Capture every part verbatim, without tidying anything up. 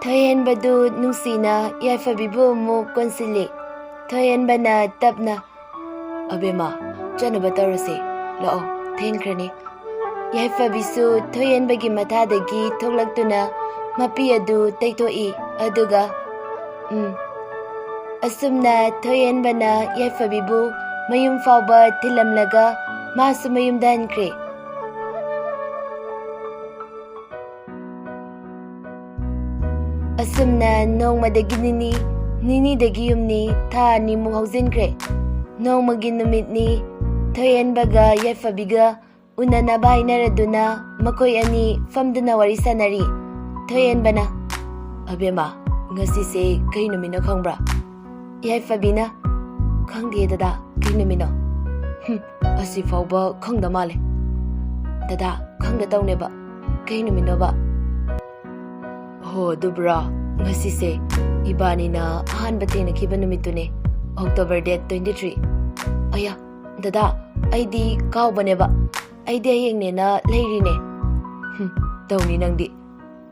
ꯊꯣꯏꯍꯦꯟꯕꯗꯨ ꯅꯨꯡꯁꯤꯅ ꯌꯥꯏꯐꯕꯤꯕꯨ ꯑꯃꯨꯛ ꯀꯣꯟꯁꯤꯜꯂꯤ꯫ ꯊꯣꯏꯍꯦꯟꯕꯅ ꯇꯞꯅ, "ꯑꯕꯦꯝꯃ, ꯆꯠꯅꯕ ꯇꯧꯔꯁꯤ꯫ ꯂꯥꯛꯑꯣ, ꯊꯦꯡꯈ꯭ꯔꯅꯤ꯫" ꯌꯥꯏꯐꯕꯤꯁꯨ ꯊꯣꯏꯍꯦꯟꯕꯒꯤ ꯃꯊꯥꯗꯒꯤ ꯊꯣꯛꯂꯛꯇꯨꯅ ꯃꯄꯤ ꯑꯗꯨ ꯇꯩꯊꯣꯛꯏ꯫ ꯑꯗꯨꯒ, ꯎꯝ꯫ ꯑꯁꯨꯝꯅ ꯊꯣꯏꯍꯦꯟꯕꯅ ꯌꯥꯏꯐꯕꯤꯕꯨ ꯃꯌꯨꯝ ꯐꯥꯎꯕ ꯊꯤꯜꯂꯝꯂꯒ ꯃꯥꯁꯨ ꯃꯌꯨꯝꯗ ꯍꯟꯈ꯭ꯔꯦ꯫ ꯑꯁꯨꯝꯅ ꯅꯣꯡꯃꯗꯒꯤ ꯅꯤꯅꯤ, ꯅꯤꯅꯤꯗꯒꯤ ꯌꯨꯝꯅꯤ, ꯊꯥ ꯑꯅꯤꯃꯨꯛ ꯍꯧꯖꯤꯟꯈ꯭ꯔꯦ꯫ ꯅꯣꯡꯃꯒꯤ ꯅꯨꯃꯤꯠꯅꯤ, ꯊꯣꯏꯍꯦꯟꯕꯒ ꯌꯥꯏꯐꯕꯤꯒ ꯎꯅꯅꯕ ꯍꯥꯏꯅꯔꯗꯨꯅ ꯃꯈꯣꯏ ꯑꯅꯤ ꯐꯝꯗꯨꯅ ꯋꯥꯔꯤ ꯁꯥꯟꯅꯔꯤ꯫ ꯊꯣꯏꯍꯦꯟꯕꯅ, "ꯑꯕꯦꯝꯃ, ꯉꯁꯤꯁꯦ ꯀꯩ ꯅꯨꯃꯤꯠꯅꯣ ꯈꯪꯕ꯭ꯔꯥ?" ꯌꯥꯏꯐꯕꯤꯅ, "ꯈꯪꯗꯦ ꯗꯗꯥ, ꯀꯩ ꯅꯨꯃꯤꯠꯅꯣ?" "ꯍꯨꯝ, ꯑꯁꯤ ꯐꯥꯎꯕ ꯈꯪꯗ ꯃꯥꯜꯂꯦ꯫" "ꯗꯗꯥ, ꯈꯪꯗ ꯇꯧꯅꯦꯕ꯫ ꯀꯩ ꯅꯨꯃꯤꯠꯅꯣꯕ?" "ꯍꯣ, ꯑꯗꯨꯕꯨꯔꯣ? ꯉꯁꯤꯁꯦ ꯏꯕꯥꯅꯤꯅ ꯑꯍꯥꯟꯕ ꯊꯦꯡꯅꯈꯤꯕ ꯅꯨꯃꯤꯠꯇꯨꯅꯦ, October date twenty three꯫ ꯑꯌꯥ, ꯗꯗꯥ, ꯑꯩꯗꯤ ꯀꯥꯎꯕꯅꯦꯕ꯫ ꯑꯩꯗꯤ ꯍꯌꯦꯡꯅꯦꯅ ꯂꯩꯔꯤꯅꯦ꯫" "ꯍꯨꯝ, ꯇꯧꯅꯤ ꯅꯪꯗꯤ꯫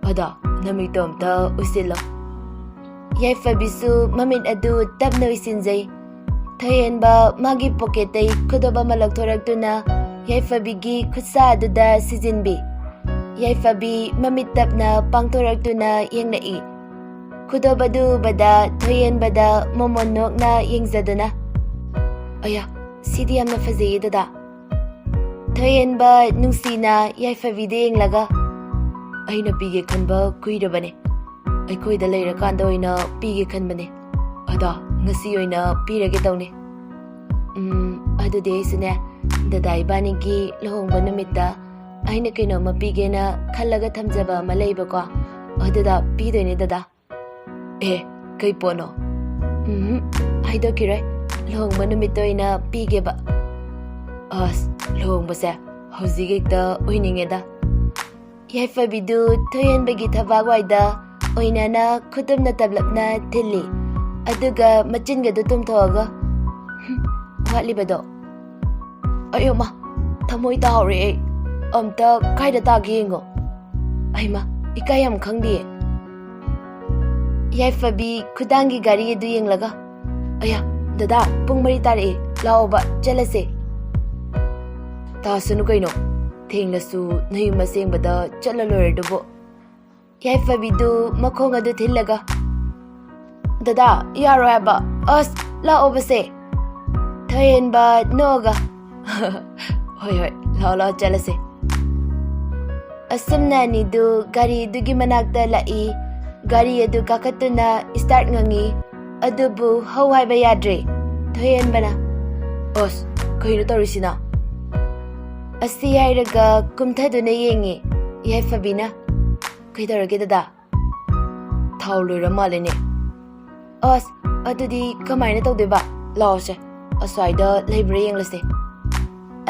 ꯑꯗꯣ, ꯅꯃꯤꯠꯇꯣ ꯑꯝꯇ ꯎꯏꯁꯤꯜꯂꯣ꯫" ꯌꯥꯏꯐꯕꯤꯁꯨ ꯃꯃꯤꯠ ꯑꯗꯨ ꯇꯞꯅ ꯎꯏꯁꯤꯟꯖꯩ꯫ ꯊꯣꯏꯍꯦꯟꯕ ꯃꯥꯒꯤ ꯄꯣꯀꯦꯠꯇꯩ ꯈꯨꯗꯣꯞ ꯑꯃ ꯂꯧꯊꯣꯔꯛꯇꯨꯅ ꯌꯥꯏꯐꯕꯤꯒꯤ ꯈꯨꯠꯁꯥ ꯑꯗꯨꯗ ꯁꯤꯖꯤꯟꯕꯤ꯫ ꯌꯥꯏꯐꯕꯤ ꯃꯃꯤꯠ ꯇꯞꯅ ꯄꯥꯡꯊꯣꯔꯛꯇꯨꯅ ꯌꯦꯡꯂꯛꯏ꯫ ꯈꯨꯗꯣꯞ ꯑꯗꯨ ꯎꯕꯗ ꯊꯣꯏꯍꯦꯟꯕꯗ ꯃꯣꯃꯣꯟ ꯅꯣꯛꯅ ꯌꯦꯡꯖꯗꯨꯅ, "ꯑꯌꯥ, ꯁꯤꯗꯤ ꯌꯥꯝꯅ ꯐꯖꯩꯌꯦ ꯗꯗꯥ꯫" ꯊꯣꯏꯍꯦꯟꯕ ꯅꯨꯡꯁꯤꯅ ꯌꯥꯏꯐꯕꯤꯗ ꯌꯦꯡꯂꯒ, "ꯑꯩꯅ ꯄꯤꯒꯦ ꯈꯟꯕ ꯀꯨꯏꯔꯕꯅꯦ꯫ ꯑꯩꯈꯣꯏꯗ ꯂꯩꯔꯀꯥꯟꯗ ꯑꯣꯏꯅ ꯄꯤꯒꯦ ꯈꯟꯕꯅꯦ꯫ ꯑꯗꯣ ꯉꯁꯤ ꯑꯣꯏꯅ ꯄꯤꯔꯒꯦ ꯇꯧꯅꯦ꯫" "ꯎꯝ, ꯑꯗꯨꯗꯤ ꯑꯩꯁꯨꯅꯦ, ꯗꯗꯥ ꯏꯕꯥꯅꯤꯒꯤ ꯂꯨꯍꯣꯡꯕ ꯅꯨꯃꯤꯠꯇ ꯑꯩꯅ ꯀꯩꯅꯣꯝꯃ ꯄꯤꯒꯦꯅ ꯈꯜꯂꯒ ꯊꯝꯖꯕ ꯑꯃ ꯂꯩꯕꯀꯣ, ꯑꯗꯨꯗ ꯄꯤꯗꯣꯏꯅꯦ ꯗꯗꯥ꯫" "ꯑꯦ, ꯀꯩ ꯄꯣꯠꯅꯣ?" "ꯎꯝ, ꯍꯥꯏꯗꯣꯛꯈꯤꯔꯣꯏ꯫ ꯂꯨꯍꯣꯡꯕ ꯅꯨꯃꯤꯠꯇ ꯑꯣꯏꯅ ꯄꯤꯒꯦꯕ꯫" "ꯑꯁ, ꯂꯨꯍꯣꯡꯕꯁꯦ ꯍꯧꯖꯤꯛ ꯍꯦꯛꯇ ꯑꯣꯏꯅꯤꯡꯉꯦꯗ꯫" ꯌꯥꯏꯐꯕꯤꯗꯨ ꯊꯣꯏꯍꯦꯟꯕꯒꯤ ꯊꯕꯥꯛ ꯋꯥꯏꯗ ꯑꯣꯏꯅꯅ ꯈꯨꯇꯨꯝꯅ ꯇꯞꯂꯞꯅ ꯊꯤꯜꯂꯤ꯫ ꯑꯗꯨꯒ ꯃꯆꯤꯟꯒꯗꯨ ꯇꯨꯝꯊꯣꯛꯑꯒ, "ꯍꯨꯝ, ꯋꯥꯠꯂꯤꯕꯗꯣ? ꯑꯌꯣꯃ, ꯊꯃꯣꯏ ꯇꯥꯍꯧꯔꯦ ꯑꯩ꯫ ꯑꯝꯇ ꯀꯥꯏꯗ ꯇꯥꯒꯦ ꯌꯦꯡꯉꯣ꯫ ꯑꯩꯃ, ꯏꯀꯥꯏ ꯌꯥꯝ ꯈꯪꯗꯤꯌꯦ꯫" ꯌꯥꯏꯐꯕꯤ ꯈꯨꯗꯥꯡꯒꯤ ꯘꯔꯤ ꯑꯗꯨ ꯌꯦꯡꯂꯒ, "ꯑꯌꯥ, ꯗꯗꯥ, ꯄꯨꯡ ꯃꯔꯤ ꯇꯥꯔꯛꯑꯦ, ꯂꯥꯛꯑꯣꯕ, ꯆꯠꯂꯁꯦ꯫" "ꯇꯥꯁꯅꯨ ꯀꯩꯅꯣ, ꯊꯦꯡꯂꯁꯨ ꯅꯌꯨꯝ ꯑꯁꯦꯡꯕꯗ ꯆꯠꯂ ꯂꯣꯏꯔꯗꯨꯕꯨ꯫" ꯌꯥꯏꯐꯕꯤꯗꯨ ꯃꯈꯣꯡ ꯑꯗꯨ ꯊꯤꯜꯂꯒ, "ꯗꯗꯥ, ꯌꯥꯔꯣꯏ ꯍꯥꯏꯕ, ꯑꯁ, ꯂꯥꯛꯑꯣꯕꯁꯦ꯫" ꯊꯣꯏꯍꯦꯟꯕ ꯅꯣꯛꯑꯒ, "ꯍꯣꯏ, ꯍꯣꯏ, ꯂꯥꯛꯑꯣ, ꯂꯥꯛꯑꯣ, ꯆꯠꯂꯁꯦ꯫" ꯑꯁꯨꯝꯅ ꯑꯅꯤꯗꯨ ꯒꯥꯔꯤꯗꯨꯒꯤ ꯃꯅꯥꯛꯇ ꯂꯥꯛꯏ꯫ ꯒꯥꯔꯤ ꯑꯗꯨ ꯀꯥꯈꯠꯇꯨꯅ start ꯉꯪꯉꯤ, ꯑꯗꯨꯕꯨ ꯍꯧ ꯍꯥꯏꯕ ꯌꯥꯗ꯭ꯔꯦ꯫ ꯊꯣꯏꯍꯦꯟꯕꯅ, "ꯑꯁ, ꯀꯩꯅꯣ ꯇꯧꯔꯤꯁꯤꯅ?" ꯑꯁꯤ ꯍꯥꯏꯔꯒ ꯀꯨꯝꯊꯗꯨꯅ ꯌꯦꯡꯉꯤ꯫ ꯌꯥꯏꯐꯕꯤꯅ, "ꯀꯩꯗꯧꯔꯒꯦ ꯗꯗꯥ?" "ꯊꯥꯎ ꯂꯣꯏꯔ ꯃꯥꯜꯂꯦꯅꯦ꯫" "ꯑꯁ, ꯑꯗꯨꯗꯤ ꯀꯃꯥꯏꯅ ꯇꯧꯗꯣꯏꯕ? ꯂꯥꯛꯑꯣꯁꯦ, ꯑꯁ꯭ꯋꯥꯏꯗ ꯂꯩꯕ꯭ꯔꯥ ꯌꯦꯡꯂꯁꯦ꯫"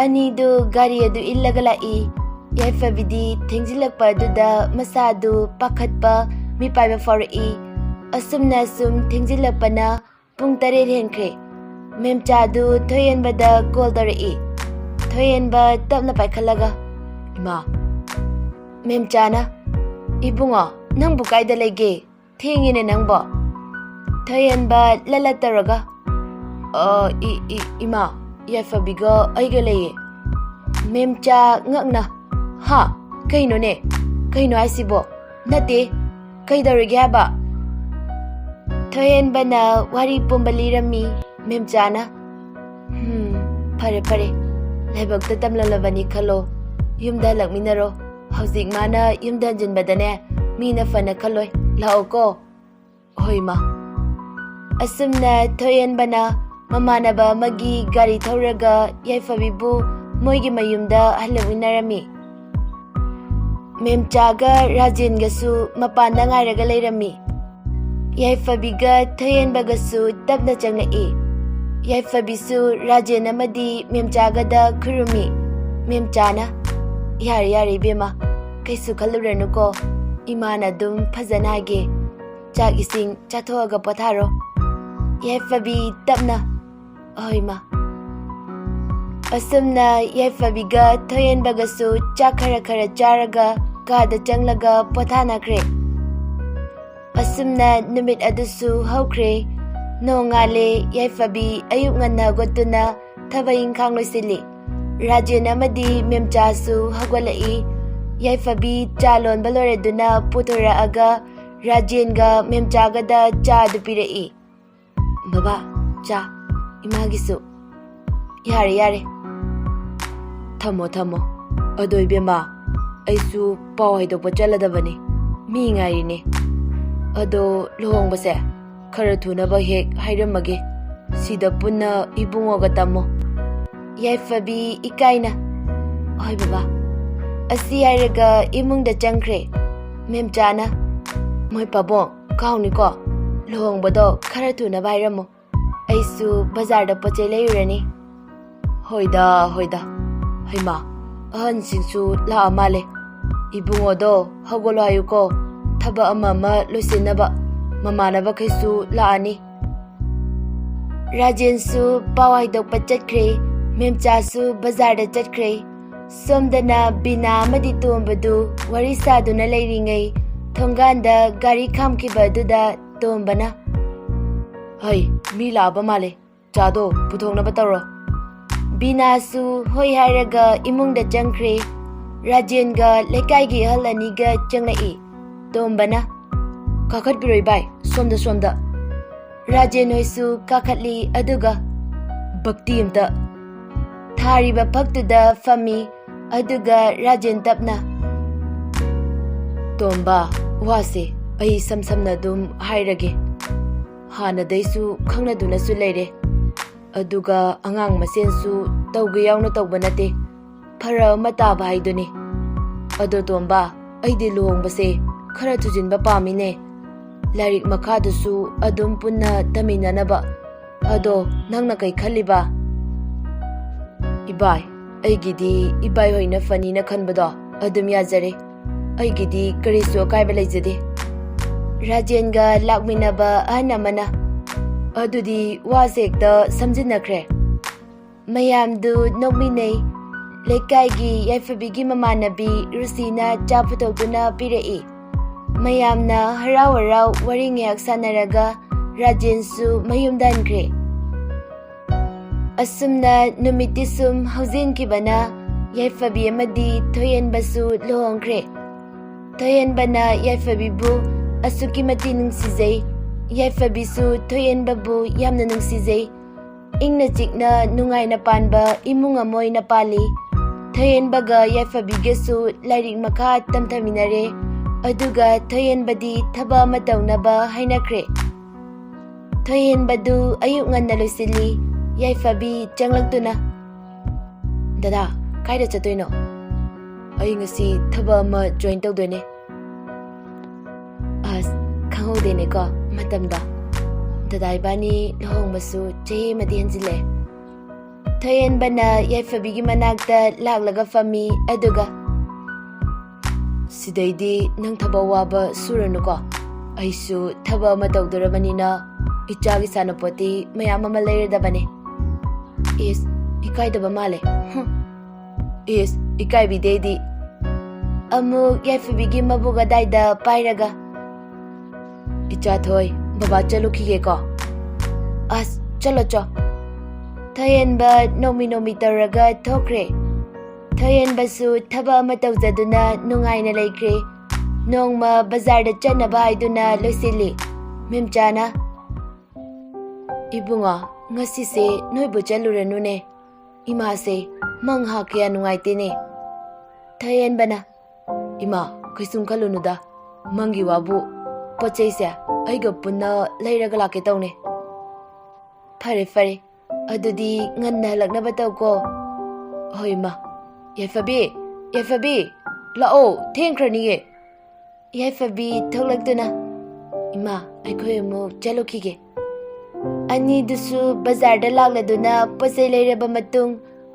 ꯑꯅꯤꯗꯨ ꯒꯥꯔꯤ ꯑꯗꯨ ꯏꯜꯂꯒ ꯂꯥꯛꯏ꯫ ꯌꯥꯏꯐꯕꯤꯗꯤ ꯊꯦꯡꯖꯤꯜꯂꯛꯄ ꯑꯗꯨꯗ ꯃꯁꯥꯗꯨ ꯄꯥꯈꯠꯄ, ꯃꯤꯄꯥꯏꯕ ꯐꯥꯎꯔꯛꯏ꯫ ꯑꯁꯨꯝꯅ ꯁꯨꯝ ꯊꯦꯡꯖꯤꯜꯂꯛꯄꯅ ꯄꯨꯡ ꯇꯔꯦꯠ ꯍꯦꯟꯈ꯭ꯔꯦ꯫ ꯃꯦꯝꯆꯥꯗꯨ ꯊꯣꯏꯍꯦꯟꯕꯗ call ꯇꯧꯔꯛꯏ꯫ ꯊꯣꯏꯍꯦꯟꯕ ꯇꯞꯅ ꯄꯥꯏꯈꯠꯂꯒ, "ꯏꯃꯥ꯫" ꯃꯦꯝꯆꯥꯅ, "ꯏꯕꯨꯡꯉꯣ, ꯅꯪꯕꯨ ꯀꯥꯏꯗ ꯂꯩꯒꯦ? ꯊꯦꯡꯉꯤꯅꯦ ꯅꯪꯕꯣ꯫" ꯊꯣꯏꯍꯦꯟꯕ ꯂꯠ ꯂꯠ ꯇꯧꯔꯒ, "ꯑ, ꯏ-, ꯏ-, ꯏꯃꯥ, ꯌꯥꯏꯐꯕꯤꯒ ꯑꯩꯒ ꯂꯩꯌꯦ꯫" ꯃꯦꯝꯆꯥ ꯉꯛꯅ, "ꯍꯥ? ꯀꯩꯅꯣꯅꯦ? ꯀꯩꯅꯣ ꯍꯥꯏꯁꯤꯕꯣ? ꯅꯠꯇꯦ, ꯀꯩꯗꯧꯔꯒꯦ ꯍꯥꯏꯕ?" ꯊꯣꯏꯍꯦꯟꯕꯅ ꯋꯥꯔꯤ ꯄꯨꯝꯕ ꯂꯤꯔꯝꯃꯤ꯫ ꯃꯦꯝꯆꯥꯅ, "ꯍꯝ, ꯐꯔꯦ, ꯐꯔꯦ꯫ ꯂꯥꯏꯕꯛꯇ ꯇꯝꯂꯝꯂꯕꯅꯤ ꯈꯜꯂꯣ꯫ ꯌꯨꯝꯗ ꯍꯜꯂꯛꯃꯤꯟꯅꯔꯣ꯫ ꯍꯧꯖꯤꯛ ꯃꯥꯅ ꯌꯨꯝꯗ ꯍꯟꯖꯤꯟꯕꯗꯅꯦ, ꯃꯤꯅ ꯐꯅ ꯈꯜꯂꯣꯏ꯫ ꯂꯥꯛꯑꯣꯀꯣ꯫" "ꯍꯣꯏ, ꯃꯥ꯫" ꯑꯁꯨꯝꯅ ꯊꯣꯏꯍꯦꯟꯕꯅ ꯃꯃꯥꯟꯅꯕ ꯑꯃꯒꯤ ꯒꯥꯔꯤ ꯊꯧꯔꯒ ꯌꯥꯏꯐꯕꯤꯕꯨ ꯃꯣꯏꯒꯤ ꯃꯌꯨꯝꯗ ꯍꯜꯂꯛꯃꯤꯟꯅꯔꯝꯃꯤ꯫ ꯃꯦꯝꯆꯥꯒ ꯔꯥꯖꯦꯟꯒꯁꯨ ꯃꯄꯥꯟꯗ ꯉꯥꯏꯔꯒ ꯂꯩꯔꯝꯃꯤ꯫ ꯌꯥꯏꯐꯕꯤꯒ ꯊꯣꯏꯍꯦꯟꯕꯒꯁꯨ ꯇꯞꯅ ꯆꯪꯂꯛꯏ꯫ ꯌꯥꯏꯐꯕꯤꯁꯨ ꯔꯥꯖꯦꯟ ꯑꯃꯗꯤ ꯃꯦꯝꯆꯥꯒꯗ ꯈꯨꯔꯨꯝꯃꯤ꯫ ꯃꯦꯝꯆꯥꯅ, "ꯌꯥꯔꯦ, ꯌꯥꯔꯦ, ꯏꯕꯦꯝꯃ, ꯀꯩꯁꯨ ꯈꯜꯂꯨꯔꯅꯨꯀꯣ꯫ ꯏꯃꯥꯅ ꯑꯗꯨꯝ ꯐꯖꯅ ꯍꯥꯏꯒꯦ꯫ ꯆꯥꯛ ꯏꯁꯤꯡ ꯆꯥꯊꯣꯛꯑꯒ ꯄꯣꯊꯥꯔꯣ꯫" ꯌꯥꯏꯐꯕꯤ ꯇꯞꯅ, "ꯍꯣꯏ, ꯃꯥ꯫" ꯑꯁꯨꯝꯅ ꯌꯥꯏꯐꯕꯤꯒ ꯊꯣꯏꯍꯦꯟꯕꯒꯁꯨ ꯆꯥꯛ ꯈꯔ ꯈꯔ ꯆꯥꯔꯒ ꯀꯥꯗ ꯆꯪꯂꯒ ꯄꯣꯊꯥꯅꯈ꯭ꯔꯦ꯫ ꯑꯁꯨꯝꯅ ꯅꯨꯃꯤꯠ ꯑꯗꯨꯁꯨ ꯍꯧꯈ꯭ꯔꯦ꯫ ꯅꯣꯡꯉꯥꯜꯂꯦ꯫ ꯌꯥꯏꯐꯕꯤ ꯑꯌꯨꯛ ꯉꯟꯅ ꯍꯧꯒꯠꯇꯨꯅ ꯊꯕꯛ ꯏꯪꯈꯥꯡ ꯂꯣꯏꯁꯤꯜꯂꯤ꯫ ꯔꯥꯖꯦꯟ ꯑꯃꯗꯤ ꯃꯦꯝꯆꯥꯁꯨ ꯍꯧꯒꯠꯂꯛꯏ꯫ ꯌꯥꯏꯐꯕꯤ ꯆꯥ ꯂꯣꯟꯕ ꯂꯣꯏꯔꯗꯨꯅ ꯄꯨꯊꯣꯔꯛꯑꯒ ꯔꯥꯖꯦꯟꯒ ꯃꯦꯝꯆꯥꯒꯗ ꯆꯥ ꯑꯗꯨ ꯄꯤꯔꯛꯏ꯫ "ꯕꯕꯥ, ꯆꯥ, ꯏꯃꯥꯒꯤꯁꯨ꯫" "ꯌꯥꯔꯦ, ꯌꯥꯔꯦ꯫ ꯊꯝꯃꯣ, ꯊꯝꯃꯣ꯫ ꯑꯗꯣ ꯏꯕꯦꯝꯃ, ꯑꯩꯁꯨ ꯄꯥꯎ ꯍꯥꯏꯗꯣꯛꯄ ꯆꯠꯂꯗꯕꯅꯤ꯫ ꯃꯤ ꯉꯥꯏꯔꯤꯅꯦ꯫ ꯑꯗꯣ ꯂꯨꯍꯣꯡꯕꯁꯦ ꯈꯔ ꯊꯨꯅꯕ ꯍꯦꯛ ꯍꯥꯏꯔꯝꯃꯒꯦ꯫ ꯁꯤꯗ ꯄꯨꯟꯅ ꯏꯕꯨꯡꯉꯣꯒ ꯇꯝꯃꯣ꯫" ꯌꯥꯏꯐꯕꯤ ꯏꯀꯥꯏꯅ, "ꯍꯣꯏ ꯕꯕꯥ꯫" ꯑꯁꯤ ꯍꯥꯏꯔꯒ ꯏꯃꯨꯡꯗ ꯆꯪꯈ꯭ꯔꯦ꯫ ꯃꯦꯝꯆꯥꯅ, "ꯃꯣꯏ ꯄꯥꯕꯨꯡ, ꯀꯥꯎꯅꯤꯀꯣ, ꯂꯨꯍꯣꯡꯕꯗꯣ ꯈꯔ ꯊꯨꯅꯕ ꯍꯥꯏꯔꯝꯃꯣ꯫ ꯑꯩꯁꯨ ꯕꯖꯥꯔꯗ ꯄꯣꯠ ꯆꯩ ꯂꯩꯔꯨꯔꯅꯤ꯫" "ꯍꯣꯏꯗ, ꯍꯣꯏꯗ꯫ ꯍꯩꯃꯥ, ꯑꯍꯟꯁꯤꯡꯁꯨ ꯂꯥꯛꯑ ꯃꯥꯜꯂꯦ꯫ ꯏꯕꯨꯡꯉꯣꯗꯣ ꯍꯧꯒꯠꯂꯣ ꯍꯥꯏꯌꯨꯀꯣ, ꯊꯕꯛ ꯑꯃ ꯑꯃ ꯂꯣꯏꯁꯤꯟꯅꯕ꯫ ꯃꯃꯥꯟꯅꯕꯈꯩꯁꯨ ꯂꯥꯛꯑꯅꯤ꯫" ꯔꯥꯖꯦꯟꯁꯨ ꯄꯥꯎ ꯍꯥꯏꯗꯣꯛꯄ ꯆꯠꯈ꯭ꯔꯦ꯫ ꯃꯦꯝꯆꯥꯁꯨ ꯕꯖꯥꯔꯗ ꯆꯠꯈ꯭ꯔꯦ꯫ ꯁꯣꯝꯗꯅ ꯕꯤꯅꯥ ꯑꯃꯗꯤ ꯇꯣꯝꯕꯗꯨ ꯋꯥꯔꯤ ꯁꯥꯗꯨꯅ ꯂꯩꯔꯤꯉꯩ ꯊꯣꯡꯒꯥꯟꯗ ꯒꯥꯔꯤ ꯈꯥꯝꯈꯤꯕ ꯑꯗꯨꯗ ꯇꯣꯝꯕꯅ, "ꯍꯩ, ꯃꯤ ꯂꯥꯛꯑꯕ ꯃꯥꯜꯂꯦ꯫ ꯆꯥꯗꯣ ꯄꯨꯊꯣꯛꯅꯕ ꯇꯧꯔꯣ꯫" ꯕꯤꯅꯥꯁꯨ ꯍꯣꯏ ꯍꯥꯏꯔꯒ ꯏꯃꯨꯡꯗ ꯆꯪꯈ꯭ꯔꯦ꯫ ꯔꯥꯖꯦꯟꯒ ꯂꯩꯀꯥꯏꯒꯤ ꯑꯍꯜ ꯑꯅꯤꯒ ꯆꯪꯂꯛꯏ꯫ ꯇꯣꯝꯕꯅ, "ꯀꯥꯈꯠꯄꯤꯔꯣ ꯏꯕꯥꯏ, ꯁꯣꯝꯗ, ꯁꯣꯝꯗ꯫" ꯔꯥꯖꯦꯟ ꯍꯣꯏꯁꯨ ꯀꯥꯈꯠꯂꯤ, ꯑꯗꯨꯒ ꯚꯛꯇꯤ ꯑꯝꯇ꯫ ꯊꯥꯔꯤꯕ ꯐꯛꯇꯨꯗ ꯐꯝꯃꯤ, ꯑꯗꯨꯒ ꯔꯥꯖꯦꯟ ꯇꯞꯅ, "ꯇꯣꯝꯕ, ꯋꯥꯁꯦ ꯑꯩ ꯏꯁꯝ ꯁꯝꯅ ꯑꯗꯨꯝ ꯍꯥꯏꯔꯒꯦ꯫ ꯍꯥꯟꯅꯗꯩꯁꯨ ꯈꯪꯅꯗꯨꯅꯁꯨ ꯂꯩꯔꯦ, ꯑꯗꯨꯒ ꯑꯉꯥꯡ ꯃꯁꯦꯟꯁꯨ ꯇꯧꯒꯦ ꯌꯥꯎꯅ ꯇꯧꯕ ꯅꯠꯇꯦ, ꯐꯔꯛ ꯑꯃ ꯇꯥꯕ ꯍꯥꯏꯗꯨꯅꯤ꯫ ꯑꯗꯣ ꯇꯣꯝꯕ, ꯑꯩꯗꯤ ꯂꯨꯍꯣꯡꯕꯁꯦ ꯈꯔ ꯊꯨꯖꯤꯟꯕ ꯄꯥꯝꯃꯤꯅꯦ, ꯂꯥꯏꯔꯤꯛ ꯃꯈꯥꯗꯨꯁꯨ ꯑꯗꯨꯝ ꯄꯨꯟꯅ ꯇꯝꯃꯤꯟꯅꯅꯕ꯫ ꯑꯗꯣ ꯅꯪꯅ ꯀꯩ ꯈꯜꯂꯤꯕ?" "ꯏꯕꯥꯏ, ꯑꯩꯒꯤꯗꯤ ꯏꯕꯥꯏ ꯍꯣꯏꯅ ꯐꯅꯤꯅ ꯈꯟꯕꯗꯣ ꯑꯗꯨꯝ ꯌꯥꯖꯔꯦ꯫ ꯑꯩꯒꯤꯗꯤ ꯀꯔꯤꯁꯨ ꯑꯀꯥꯏꯕ ꯂꯩꯖꯗꯦ꯫" ꯔꯥꯖꯦꯟꯒ ꯂꯥꯛꯃꯤꯟꯅꯕ ꯑꯍꯟ ꯑꯃꯅ, "ꯑꯗꯨꯗꯤ ꯋꯥꯁꯦ ꯍꯦꯛꯇ ꯁꯝꯖꯤꯟꯅꯈ꯭ꯔꯦ꯫" ꯃꯌꯥꯝꯗꯨ ꯅꯣꯛꯃꯤꯟꯅꯩ꯫ ꯂꯩꯀꯥꯏꯒꯤ ꯌꯥꯏꯐꯕꯤꯒꯤ ꯃꯃꯥꯟꯅꯕꯤ ꯔꯨꯁꯤꯅ ꯆꯥ ꯄꯨꯊꯣꯛꯇꯨꯅ ꯄꯤꯔꯛꯏ꯫ ꯃꯌꯥꯝꯅ ꯍꯔꯥꯎ ꯍꯔꯥꯎ ꯋꯥꯔꯤ ꯉꯥꯏꯍꯥꯛ ꯁꯥꯟꯅꯔꯒ ꯔꯥꯖꯦꯟꯁꯨ ꯃꯌꯨꯝꯗ ꯍꯟꯈ꯭ꯔꯦ꯫ ꯑꯁꯨꯝꯅ ꯅꯨꯃꯤꯠꯇꯤ ꯁꯨꯝ ꯍꯧꯖꯤꯟꯈꯤꯕꯅ ꯌꯥꯏꯐꯕꯤ ꯑꯃꯗꯤ ꯊꯣꯏꯍꯦꯟꯕꯁꯨ ꯂꯨꯍꯣꯡꯈ꯭ꯔꯦ꯫ ꯊꯣꯏꯍꯦꯟꯕꯅ ꯌꯥꯏꯐꯕꯤꯕꯨ ꯑꯁꯨꯛꯀꯤ ꯃꯇꯤꯛ ꯅꯨꯡꯁꯤꯖꯩ꯫ ꯌꯥꯏꯐꯕꯤꯁꯨ ꯊꯣꯏꯍꯦꯟꯕꯕꯨ ꯌꯥꯝꯅ ꯅꯨꯡꯁꯤꯖꯩ꯫ ꯏꯪꯅ ꯆꯤꯛꯅ ꯅꯨꯡꯉꯥꯏꯅ ꯄꯥꯟꯕ ꯏꯃꯨꯡ ꯑꯃ ꯑꯣꯏꯅ ꯄꯥꯜꯂꯤ꯫ ꯊꯣꯏꯍꯦꯟꯕꯒ ꯌꯥꯏꯐꯕꯤꯒꯁꯨ ꯂꯥꯏꯔꯤꯛ ꯃꯈꯥ ꯇꯝꯊꯃꯤꯟꯅꯔꯦ꯫ ꯑꯗꯨꯒ ꯊꯣꯏꯍꯦꯟꯕꯗꯤ ꯊꯕꯛ ꯑꯃ ꯇꯧꯅꯕ ꯍꯥꯏꯅꯈ꯭ꯔꯦ꯫ ꯊꯣꯏꯍꯦꯟꯕꯗꯨ ꯑꯌꯨꯛ ꯉꯟꯅ ꯂꯣꯏꯁꯤꯜꯂꯤ꯫ ꯌꯥꯏꯐꯕꯤ ꯆꯪꯂꯛꯇꯨꯅ, "ꯗꯗꯥ, ꯀꯥꯏꯗ ꯆꯠꯇꯣꯏꯅꯣ?" "ꯑꯩ ꯉꯁꯤ ꯊꯕꯛ ꯑꯃ ꯖꯣꯏꯟ ꯇꯧꯗꯣꯏꯅꯦ꯫" "ꯑꯁ, ꯈꯪꯍꯧꯗꯦꯅꯦꯀꯣ ꯃꯇꯝꯗꯣ꯫ ꯗꯗꯥ ꯏꯕꯥꯅꯤ ꯂꯨꯍꯣꯡꯕꯁꯨ ꯆꯍꯤ ꯑꯃꯗꯤ ꯍꯦꯟꯖꯤꯜꯂꯛꯑꯦ꯫" ꯊꯣꯏꯍꯦꯟꯕꯅ ꯌꯥꯏꯐꯕꯤꯒꯤ ꯃꯅꯥꯛꯇ ꯂꯥꯛꯂꯒ ꯐꯝꯃꯤ, ꯑꯗꯨꯒ, "ꯁꯤꯗꯩꯗꯤ ꯅꯪ ꯊꯕꯛ ꯋꯥꯕ ꯁꯨꯔꯅꯨꯀꯣ꯫ ꯑꯩꯁꯨ ꯊꯕꯛ ꯑꯃ ꯇꯧꯗꯣꯔꯕꯅꯤꯅ ꯏꯆꯥꯒꯤ ꯁꯥꯟꯅꯄꯣꯠꯇꯤ ꯃꯌꯥꯝ ꯑꯃ ꯂꯩꯔꯗꯕꯅꯦ꯫" "ꯏꯁ, ꯏꯀꯥꯏꯗꯕ ꯃꯥꯜꯂꯦ꯫" "ꯍꯨꯝ꯫ ꯏꯁ, ꯏꯀꯥꯏꯕꯤꯗꯦ ꯑꯩꯗꯤ꯫" ꯑꯃꯨꯛ ꯌꯥꯏꯐꯕꯤꯒꯤ ꯃꯕꯨꯛ ꯑꯗꯥꯏꯗ ꯄꯥꯏꯔꯒ, "ꯏꯆꯥ ꯊꯣꯏ, ꯕꯕꯥ ꯆꯠꯂꯨꯈꯤꯒꯦꯀꯣ꯫" "ꯑꯁ, ꯆꯠꯂꯣ ꯆꯣ꯫" ꯊꯣꯏꯍꯦꯟꯕ ꯅꯣꯡꯃꯤ ꯅꯣꯡꯃꯤ ꯇꯧꯔꯒ ꯊꯣꯛꯈ꯭ꯔꯦ꯫ ꯊꯣꯏꯍꯦꯟꯕꯁꯨ ꯊꯕꯛ ꯑꯃ ꯇꯧꯖꯗꯨꯅ ꯅꯨꯡꯉꯥꯏꯅ ꯂꯩꯈ꯭ꯔꯦ꯫ ꯅꯣꯡꯃ ꯕꯖꯥꯔꯗ ꯆꯠꯅꯕ ꯍꯥꯏꯗꯨꯅ ꯂꯣꯏꯁꯤꯜꯂꯤ꯫ ꯃꯦꯝꯆꯥꯅ, "ꯏꯕꯨꯡꯉꯣ, ꯉꯁꯤꯁꯦ ꯅꯣꯏꯕꯨ ꯆꯠꯂꯨꯔꯅꯨꯅꯦ꯫ ꯏꯃꯥꯁꯦ ꯃꯪ ꯍꯥ ꯀꯌꯥ ꯅꯨꯡꯉꯥꯏꯇꯦꯅꯦ꯫" ꯊꯣꯏꯍꯦꯟꯕꯅ, "ꯏꯃꯥ, ꯀꯩꯁꯨꯝ ꯈꯜꯂꯨꯅꯨꯗ꯫ ꯃꯪꯒꯤ ꯋꯥꯕꯨ, ꯄꯣꯠ ꯆꯩꯁꯦ ꯑꯩꯒ ꯄꯨꯟꯅ ꯂꯩꯔꯒ ꯂꯥꯛꯀꯦ ꯇꯧꯅꯦ꯫" "ꯐꯔꯦ, ꯐꯔꯦ꯫ ꯑꯗꯨꯗꯤ ꯉꯟꯅ ꯍꯜꯂꯛꯅꯕ ꯇꯧꯀꯣ꯫" "ꯍꯣꯏ, ꯏꯃꯥ꯫ ꯌꯥꯏꯐꯕꯤ, ꯌꯥꯏꯐꯕꯤ, ꯂꯥꯛꯑꯣ, ꯊꯦꯡꯈ꯭ꯔꯅꯤꯌꯦ꯫" ꯌꯥꯏꯐꯕꯤ ꯊꯣꯛꯂꯛꯇꯨꯅ, "ꯏꯃꯥ, ꯑꯩꯈꯣꯏ ꯑꯃꯨꯛ ꯆꯠꯂꯨꯈꯤꯒꯦ꯫" ꯑꯅꯤꯗꯨꯁꯨ ꯕꯖꯥꯔꯗ ꯂꯥꯛꯂꯗꯨꯅ ꯄꯣꯠ ꯆꯩ ꯂꯩꯔꯕ ꯃꯇꯨꯡ,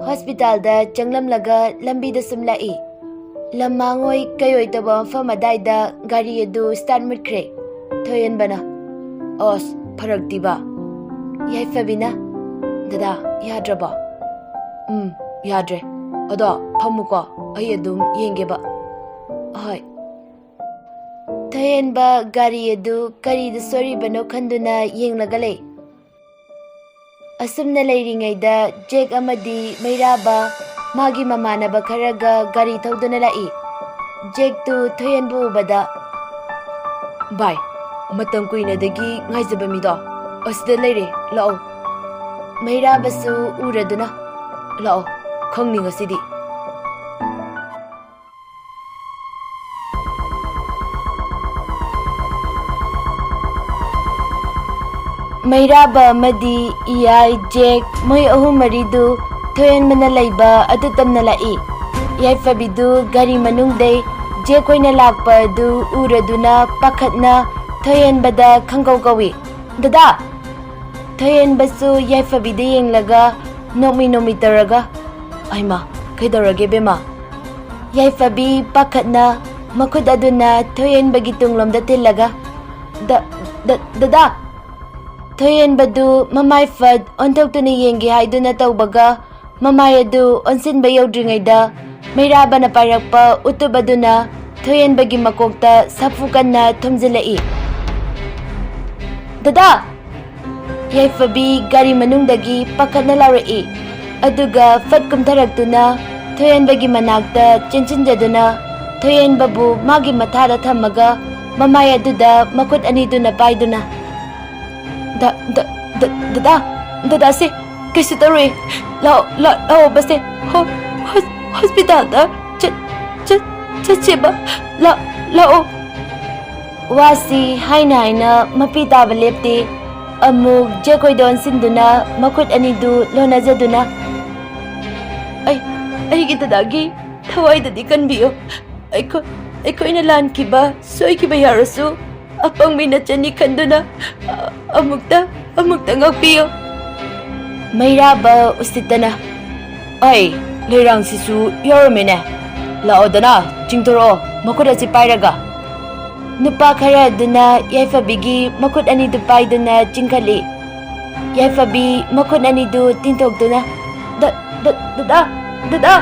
ꯍꯣꯁꯄꯤꯇꯥꯜꯗ ꯆꯪꯂꯝꯂꯒ ꯂꯝꯕꯤꯗ ꯁꯨꯝ ꯂꯥꯛꯏ꯫ ꯂꯝꯃꯥꯡ ꯑꯣꯏ ꯀꯩ ꯑꯣꯏ ꯇꯧꯕ ꯃꯐꯝ ꯑꯗꯥꯏꯗ ꯒꯥꯔꯤ ꯑꯗꯨ ꯁ꯭ꯇꯥꯔꯠ ꯃꯨꯠꯈ꯭ꯔꯦ꯫ ꯊꯣꯏꯍꯦꯟꯕꯅ, "ꯑꯁ, ꯐꯔꯛꯇꯤꯕ꯫" ꯌꯥꯏꯐꯕꯤꯅ, "ꯗꯗꯥ, ꯌꯥꯗ꯭ꯔꯕꯣ?" "ꯎꯝ, ꯌꯥꯗ꯭ꯔꯦ꯫ ꯑꯗꯣ ꯐꯝꯃꯨꯀꯣ, ꯑꯩ ꯑꯗꯨꯝ ꯌꯦꯡꯒꯦꯕ꯫" "ꯍꯣꯏ꯫" ꯊꯣꯏꯍꯦꯟꯕ ꯒꯥꯔꯤ ꯑꯗꯨ ꯀꯔꯤꯗ ꯁꯣꯏꯔꯤꯕꯅꯣ ꯈꯟꯗꯨꯅ ꯌꯦꯡꯂꯒ ꯂꯩ꯫ ꯑꯁꯨꯝꯅ ꯂꯩꯔꯤꯉꯩꯗ ꯖꯦꯛ ꯑꯃꯗꯤ ꯃꯩꯔꯥꯕ ꯃꯥꯒꯤ ꯃꯃꯥꯟꯅꯕ ꯈꯔꯒ ꯒꯥꯔꯤ ꯊꯧꯗꯨꯅ ꯂꯥꯛꯏ꯫ ꯖꯦꯛꯇꯨ ꯊꯣꯏꯍꯦꯟꯕ ꯎꯕꯗ, "ꯚꯥꯏ, ꯃꯇꯝ ꯀꯨꯏꯅꯗꯒꯤ ꯉꯥꯏꯖꯕ ꯃꯤꯗꯣ ꯑꯁꯤꯗ ꯂꯩꯔꯦ, ꯂꯥꯛꯑꯣ꯫" ꯃꯩꯔꯥꯕꯁꯨ ꯎꯔꯗꯨꯅ, "ꯂꯥꯛꯑꯣ, ꯈꯪꯅꯤ ꯉꯁꯤꯗꯤ꯫" ꯃꯩꯔꯥꯕ ꯑꯃꯗꯤ ꯏꯌꯥꯏ ꯖꯦꯛ, ꯃꯣꯏ ꯑꯍꯨꯝ ꯃꯔꯤꯗꯨ ꯊꯣꯏꯍꯦꯟꯕꯅ ꯂꯩꯕ ꯑꯗꯨ ꯇꯝꯅ ꯂꯥꯛꯏ꯫ ꯌꯥꯏꯐꯕꯤꯗꯨ ꯒꯥꯔꯤ ꯃꯅꯨꯡꯗꯩ ꯖꯦꯛ ꯍꯣꯏꯅ ꯂꯥꯛꯄ ꯑꯗꯨ ꯎꯔꯗꯨꯅ ꯄꯥꯈꯠꯅ ꯊꯣꯏꯍꯦꯟꯕꯗ ꯈꯪꯀꯧ ꯀꯧꯏ, "ꯗꯗꯥ!" ꯊꯣꯏꯍꯦꯟꯕꯁꯨ ꯌꯥꯏꯐꯕꯤꯗ ꯌꯦꯡꯂꯒ ꯅꯣꯛꯃꯤ ꯅꯣꯛꯃꯤ ꯇꯧꯔꯒ, "ꯑꯩꯃ, ꯀꯩꯗꯧꯔꯒꯦ ꯕꯦꯝꯃ?" ꯌꯥꯏꯐꯕꯤ ꯄꯥꯈꯠꯅ ꯃꯈꯨꯠ ꯑꯗꯨꯅ ꯊꯣꯏꯍꯦꯟꯕꯒꯤ ꯇꯨꯡꯂꯣꯝꯗ ꯊꯤꯜꯂꯒ, "ꯗ-, ꯗ-, ꯗꯗꯥ!" ꯊꯣꯏꯍꯦꯟꯕꯗꯨ ꯃꯃꯥꯏ ꯐꯠ ꯑꯣꯟꯊꯣꯛꯇꯨꯅ ꯌꯦꯡꯒꯦ ꯍꯥꯏꯗꯨꯅ ꯇꯧꯕꯒ, ꯃꯃꯥꯏ ꯑꯗꯨ ꯑꯣꯟꯁꯤꯟꯕ ꯌꯧꯗ꯭ꯔꯤꯉꯩꯗ ꯃꯩꯔꯥꯕꯅ ꯄꯥꯏꯔꯛꯄ ꯎꯇꯨꯞ ꯑꯗꯨꯅ ꯊꯣꯏꯍꯦꯟꯕꯒꯤ ꯃꯀꯣꯛꯇ ꯁꯥꯐꯨ ꯀꯟꯅ ꯊꯣꯝꯖꯤꯜꯂꯛꯏ꯫ "ꯗꯗꯥ!" ꯌꯥꯏꯐꯕꯤ ꯒꯥꯔꯤ ꯃꯅꯨꯡꯗꯒꯤ ꯄꯥꯈꯠꯅ ꯂꯥꯎꯔꯛꯏ꯫ ꯑꯗꯨꯒ ꯐꯠ ꯀꯨꯝꯊꯔꯛꯇꯨꯅ ꯊꯣꯏꯍꯦꯟꯕꯒꯤ ꯃꯅꯥꯛꯇ ꯆꯦꯟꯁꯤꯟꯖꯗꯨꯅ ꯊꯣꯏꯍꯦꯟꯕꯕꯨ ꯃꯥꯒꯤ ꯃꯊꯥꯗ ꯊꯝꯃꯒ ꯃꯃꯥꯏ ꯑꯗꯨꯗ ꯃꯈꯨꯠ ꯑꯅꯤꯗꯨꯅ ꯄꯥꯏꯗꯨꯅ, "ꯗ-, ꯗ-, ꯗ-, ꯗꯗꯥ, ꯗꯗꯥꯁꯦ ꯀꯩꯁꯨ ꯇꯧꯔꯣꯏ꯫ ꯂꯥꯛꯑꯣ, ꯂꯥꯛ-, ꯂꯥꯛꯑꯣ ꯕꯁꯦ꯫ ꯍꯣ-, ꯍꯣꯁ-, ꯍꯣꯁꯄꯤꯇꯥꯜꯗ ꯆꯠ-, ꯆꯠ-, ꯆꯠꯁꯦꯕ꯫ ꯂꯥꯛ-, ꯂꯥꯛꯑꯣ꯫" ꯋꯥꯁꯤ ꯍꯥꯏꯅ ꯍꯥꯏꯅ ꯃꯄꯤ ꯇꯥꯕ ꯂꯦꯞꯇꯦ꯫ ꯑꯃꯨꯛ ꯖꯦꯛ ꯍꯣꯏꯗ ꯑꯣꯟꯁꯤꯟꯗꯨꯅ ꯃꯈꯨꯠ ꯑꯅꯤꯗꯨ ꯂꯣꯟꯅꯖꯗꯨꯅ, "ꯑꯩ, ꯑꯩꯒꯤ ꯗꯗꯥꯒꯤ ꯊꯋꯥꯏꯗꯗꯤ ꯀꯟꯕꯤꯌꯨ꯫ ꯑꯩꯈꯣꯏ, ꯑꯩꯈꯣꯏꯅ ꯂꯥꯟꯈꯤꯕ, ꯁꯣꯏꯈꯤꯕ ꯌꯥꯎꯔꯁꯨ, ꯑꯄꯪꯕꯤ ꯅꯆꯟꯅꯤ ꯈꯟꯗꯨꯅ, ꯑ-, ꯑꯃꯨꯛꯇ, ꯑꯃꯨꯛꯇ ꯉꯥꯛꯄꯤꯌꯨ꯫" ꯃꯩꯔꯥꯕ ꯎꯁꯤꯠꯇꯅ, "ꯑꯩ, ꯂꯩꯔꯥꯡꯁꯤꯁꯨ ꯌꯥꯎꯔꯝꯃꯦꯅꯦ꯫ ꯂꯥꯛꯑꯣꯗꯅ, ꯆꯤꯡꯊꯣꯔꯛꯑꯣ, ꯃꯈꯨꯠ ꯑꯁꯤ ꯄꯥꯏꯔꯒ꯫" ꯅꯨꯄꯥ ꯈꯔ ꯑꯗꯨꯅ ꯌꯥꯏꯐꯕꯤꯒꯤ ꯃꯈꯨꯠ ꯑꯅꯤꯗꯨ ꯄꯥꯏꯗꯨꯅ ꯆꯤꯡꯈꯠꯂꯤ꯫ ꯌꯥꯏꯐꯕꯤ ꯃꯈꯨꯠ ꯑꯅꯤꯗꯨ ꯇꯤꯡꯊꯣꯛꯇꯨꯅ, "ꯗ-, ꯗ-, ꯗꯗꯥ, ꯗꯗꯥ!"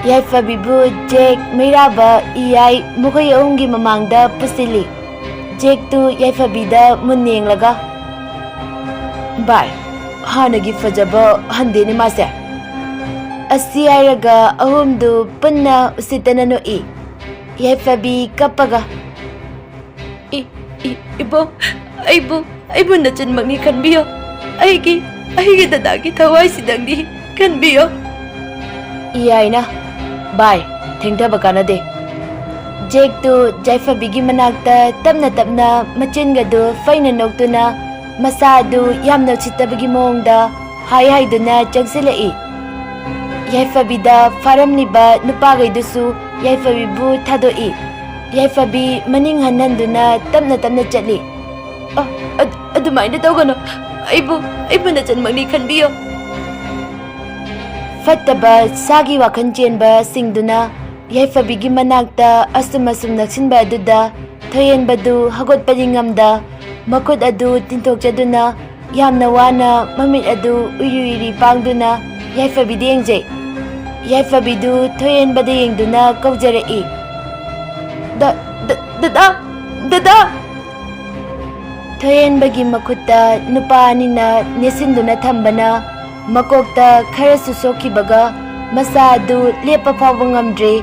ꯌꯥꯏꯐꯕꯤꯕꯨ ꯖꯦꯛ, ꯃꯩꯔꯥꯕ, ꯏꯌꯥꯏ ꯃꯈꯣꯏ ꯑꯍꯨꯝꯒꯤ ꯃꯃꯥꯡꯗ ꯄꯨꯁꯤꯜꯂꯤ꯫ ꯖꯦꯛꯇꯨ ꯌꯥꯏꯐꯕꯤꯗ ꯃꯨꯟꯅ ꯌꯦꯡꯂꯒ, "ꯚꯥꯏ, ꯍꯥꯟꯅꯒꯤ ꯐꯖꯕ ꯍꯟꯗꯦꯅꯦ ꯃꯥꯁꯦ"꯫ ꯑꯁꯤ ꯍꯥꯏꯔꯒ ꯑꯍꯨꯝꯗꯨ ꯄꯨꯟꯅ ꯎꯁꯤꯠꯇꯅ ꯅꯣꯛꯏ꯫ ꯌꯥꯏꯐꯕꯤ ꯀꯞꯄꯒ, "ꯏ, ꯏ, ꯏꯕꯣ, ꯑꯩꯕꯨ, ꯑꯩꯕꯨ ꯅꯆꯟꯃꯛꯅꯤ ꯈꯟꯕꯤꯌꯣ꯫ ꯑꯩꯒꯤ, ꯑꯩꯒꯤ ꯗꯗꯥꯒꯤ ꯊꯋꯥꯏꯁꯤꯗꯪꯗꯤ ꯈꯟꯕꯤꯌꯣ"꯫ ꯏꯌꯥꯏꯅ, "ꯚꯥꯏ, ꯊꯦꯡꯊꯕ ꯀꯥꯟꯅꯗꯦ"꯫ ꯖꯦꯛꯇꯨ ꯌꯥꯏꯐꯕꯤꯒꯤ ꯃꯅꯥꯛꯇ ꯇꯞꯅ ꯇꯞꯅ ꯃꯆꯤꯟꯒꯗꯨ ꯐꯩꯅ ꯅꯣꯛꯇꯨꯅ ꯃꯁꯥ ꯑꯗꯨ ꯌꯥꯝꯅ ꯎꯁꯤꯠꯇꯕꯒꯤ ꯃꯑꯣꯡꯗ ꯍꯥꯏ ꯍꯥꯏꯗꯨꯅ ꯆꯪꯁꯤꯜꯂꯛꯏ꯫ ꯌꯥꯏꯐꯕꯤꯗ ꯐꯥꯔꯝꯂꯤꯕ ꯅꯨꯄꯥꯈꯩꯗꯨꯁꯨ ꯌꯥꯏꯐꯕꯤꯕꯨ ꯊꯥꯗꯣꯛꯏ꯫ ꯌꯥꯏꯐꯕꯤ ꯃꯅꯤꯡ ꯍꯟ ꯍꯟꯗꯨꯅ ꯇꯞꯅ ꯇꯞꯅ ꯆꯠꯂꯤ꯫ "ꯑ, ꯑ, ꯑꯗꯨꯃꯥꯏꯅ ꯇꯧꯒꯅꯨ꯫ ꯑꯩꯕꯨ, ꯑꯩꯕꯨ ꯅꯆꯟꯃꯛꯅꯤ ꯈꯟꯕꯤꯌꯨ"꯫ ꯐꯠꯇꯕ ꯁꯥꯒꯤ ꯋꯥꯈꯜ ꯆꯦꯟꯕꯁꯤꯡꯗꯨꯅ ꯌꯥꯏꯐꯕꯤꯒꯤ ꯃꯅꯥꯛꯇ ꯑꯁꯨꯝ ꯑꯁꯨꯝ ꯅꯛꯁꯤꯟꯕ ꯑꯗꯨꯗ ꯊꯣꯏꯍꯦꯟꯕꯗꯨ ꯍꯧꯒꯠꯄꯗꯤ ꯉꯝꯗ ꯃꯈꯨꯠ ꯑꯗꯨ ꯇꯤꯡꯊꯣꯛꯆꯗꯨꯅ ꯌꯥꯝꯅ ꯋꯥꯅ ꯃꯃꯤꯠ ꯑꯗꯨ ꯎꯏꯔꯤ ꯎꯏꯔꯤ ꯄꯥꯡꯗꯨꯅ ꯌꯥꯏꯐꯕꯤꯗ ꯌꯦꯡꯖꯩ꯫ ꯌꯥꯏꯐꯕꯤꯗꯨ ꯊꯣꯏꯍꯦꯟꯕꯗ ꯌꯦꯡꯗꯨꯅ ꯀꯧꯖꯔꯛꯏ, "ꯗ-, ꯗ-, ꯗꯗꯥ! ꯗꯗꯥ!" ꯊꯣꯏꯍꯦꯟꯕꯒꯤ ꯃꯈꯨꯠꯇ ꯅꯨꯄꯥ ꯑꯅꯤꯅ ꯅꯦꯠꯁꯤꯟꯗꯨꯅ ꯊꯝꯕꯅ ꯃꯀꯣꯛꯇ ꯈꯔꯁꯨ ꯁꯣꯛꯈꯤꯕꯒ ꯃꯁꯥ ꯑꯗꯨ ꯂꯦꯞꯄ ꯐꯥꯎꯕ ꯉꯝꯗ꯭ꯔꯦ꯫